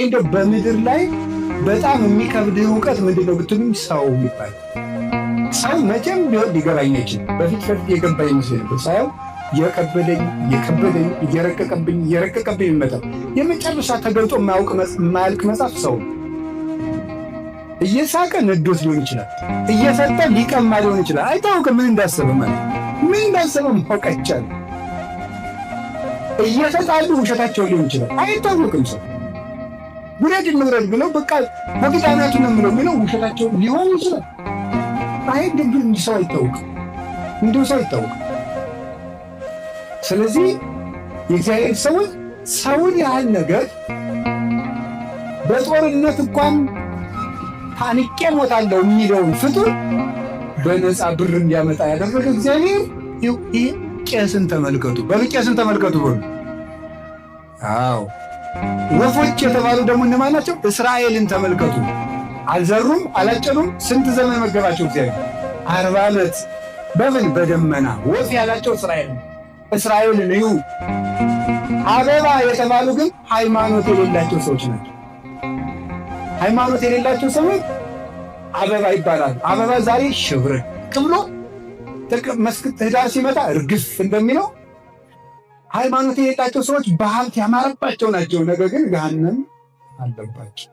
እንደው በምድር ላይ በጣም የሚከብድ እውቀት ምንድን ነው ብትሉኝ፣ ሰው የሚባል ሰው መቼም ቢሆን ሊገባኝ አይችልም። በፊት በፊት የገባኝ ይመስለኝ ነበር። ሳየው እየከበደኝ እየከበደኝ፣ እየረቀቀብኝ እየረቀቀብኝ የሚመጣው የመጨረሻ ተገልጦ የማያልቅ መጽሐፍ ሰው ነው። እየሳቀ ነዶት ሊሆን ይችላል። እየሰጠ ሊቀማ ሊሆን ይችላል። አይታወቅም ምን እንዳሰበ፣ ማለት ምን እንዳሰበ ማወቅ አይቻልም። እየተጣሉ ውሸታቸው ሊሆን ይችላል። አይታወቅም። ሰው ውረድ እንውረድ ብለው በቃ በግዳናቱ ነው የሚለው ውሸታቸው ሊሆን ይችላል። አይ እንዲህ ሰው አይታወቅም፣ እንዲሁ ሰው አይታወቅም። ስለዚህ የእግዚአብሔር ሰዎች ሰውን ያህል ነገር በጦርነት እንኳን ታንቄ ሞታለሁ የሚለውን ፍጡር በነፃ ብር እንዲያመጣ ያደረገ እግዚአብሔር፣ ይህ ቄስን ተመልከቱ፣ በሉ ቄስን ተመልከቱ በሉ። አዎ፣ ወፎች የተባሉ ደግሞ እነማን ናቸው? እስራኤልን ተመልከቱ። አልዘሩም፣ አላጨዱም። ስንት ዘመን መገባቸው እግዚአብሔር? 40 ዓመት። በምን? በደመና። ወፍ ያላቸው እስራኤል፣ እስራኤልን እዩ። አበባ የተባሉ ግን ሃይማኖት የሌላቸው ሰዎች ናቸው። ሃይማኖት የሌላቸው ሰዎች አበባ ይባላሉ። አበባ ዛሬ ሽብርቅ ብሎ መስክ ህዳር ሲመጣ እርግፍ እንደሚለው ሃይማኖት የሌላቸው ሰዎች በሀብት ያማረባቸው ናቸው። ነገር ግን ገሃነም አለባቸው።